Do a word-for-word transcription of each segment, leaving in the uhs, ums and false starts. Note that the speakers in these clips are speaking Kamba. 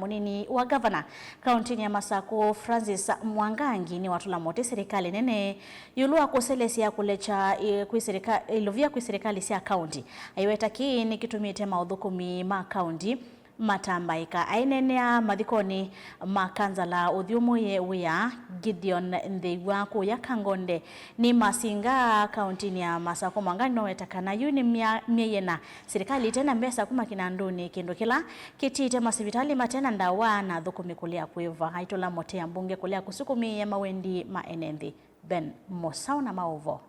Mũnini wa ngavana kauntinĩ ya Masakũ, Francis Mwangangi, nĩwatũla mũtĩ silikalĩ nene ĩũlũ wa kũselesya kũlekya, ĩ, kwĩ silika-, ilovia kwĩ silikalĩ sya kaunti. Aiweta kĩĩ nĩkĩtumĩte maũthũkũmi ma kaunti matambaĩka. Aineenea mathikonĩ ma kanzala ũthyũmũĩe wĩa Gideon Nthĩw'a kũya Kangonde nĩ Masinga, kauntinĩ ya Masakũ. Mwangangi noweta kana yu nĩ mya-, myei ĩna silikalĩ ĩte na mbesa kuma kĩnandũnĩ, kĩndũ kĩla kĩtiĩte masivitalĩ mate na ndawa na athũkũmi kũlea kwĩva. Aitũla mũtĩ ambunge kũlea kũsukumĩĩa mawendi ma ene nthĩ. Ben Mũsaũ na maũvoo.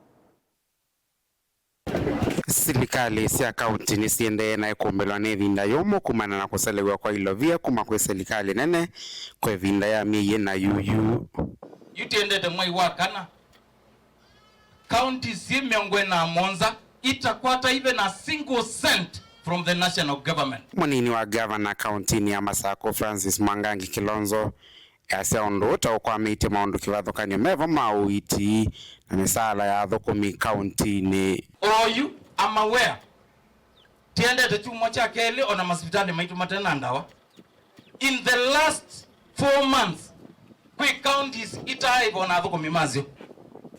Silikalĩ sya kaunti nĩsiendee na ĩkũmbĩlwa nĩ ĩvinda yũmũ kumana na kũselew'a kwa ilovia kuma kwĩ silikalĩ nene kwa ĩvinda ya myei ĩna yuyu. Yu tĩendete mwai wa kana, counties syĩ mĩongo ĩna na mũonza itakwata even a single cent from the national government. Mũnini wa gavana kauntinĩ ya Masakũ, Francis Mwangangi Kilonzo, easya ũndũ ũũ ta ũkwamĩtye maũndũ kĩvathũkany'o mevo ma ũiiti na mĩsaala ya athũkũmi kauntinĩ. Oyu, I'm aware, tiendete kyumwa kya kelĩ ona masivitalĩ maitũ mate na ndawa. In the last four months, kwĩ counties itaaĩva ona athũkũmi masyo.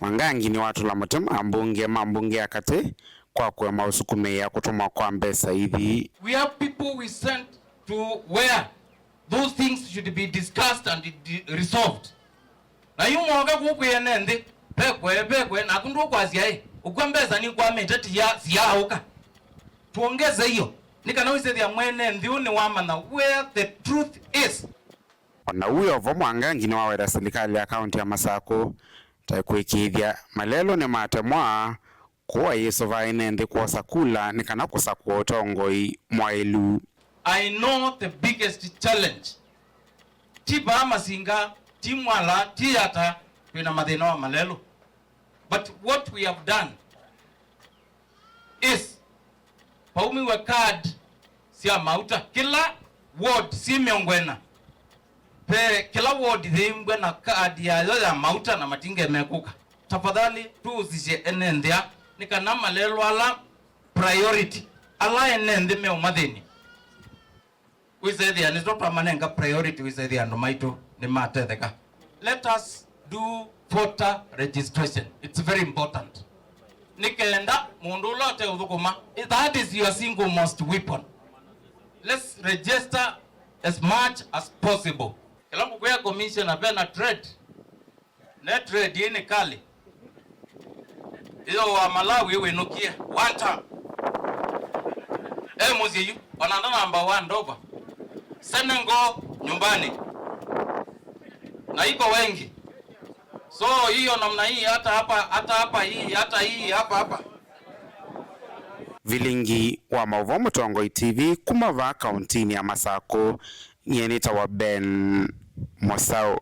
Mwangangi nĩwatũla mũtĩ ambunge ma mbunge ya katĩ kwa kũema ũsukumĩĩa kũtũmwa kwa mbesa ithi. We have people we sent to where those things should be discussed and de-, resolved. Na yu mwoka kũkwĩa ene nthĩ, pekwe, pekwe, naku ndũkwasya ĩ, ũkw'a mbesa nĩkwamĩte tiya, siyaaũka. Tuongeze hiyo, nĩ kana wĩsĩthĩa mwene nthĩ ũũ nĩwamanya where the truth is. O na wĩ o vo, Mwangangi nĩwaweta silikalĩ ya kaunti ya Masakũ ta ĩkũĩkĩĩthya malelũ nĩmatemwa kũu ayĩsũva ene nthĩ kwosa kula nĩ kana kũsakũa ũtongoi mwaĩlu. I know the biggest challenge. Ti vaa Masinga, ti Mwala, ti Yata, twĩ na mathĩna wa malelũ. But what we have done is, vaumiwe card sya mauta, kĩla ward syĩ mĩongo ĩna, ve kĩla ward yĩimbwe na card yayo ya mauta na matinge mekũka. Tafadhali tũusisye ene nthĩ aa, nĩ kana malelũ ala priority, ala ene nthĩ meũmathĩnĩ. Wĩsethĩa nĩtwa twamanenga priority, wĩsethĩa andũ maitũ nĩmatetheka. Let us do voter registration. It's very important. Nĩ kenda mũndũ ũla ũteũthũkũma, that is your single most weapon. Let's register as much as possible. Kĩla ngũkwĩa commissioner, ve na trade. Ne trade ĩĩ nĩ kali. Ĩyo wa Malawi wĩnũkie. One time. E mũsyĩ yu, ona ndanamba wa ndova. Senegal nyumbani. Na iko wengi. So hiyo namna hii, hata hapa, hata hapa hii, hata hii, hapa, hapa. Vilingi wa maũvoo Mũtongoi T V kuma vaa kauntinĩ ya Masakũ, nyie nĩtawa Ben Mũsaũ.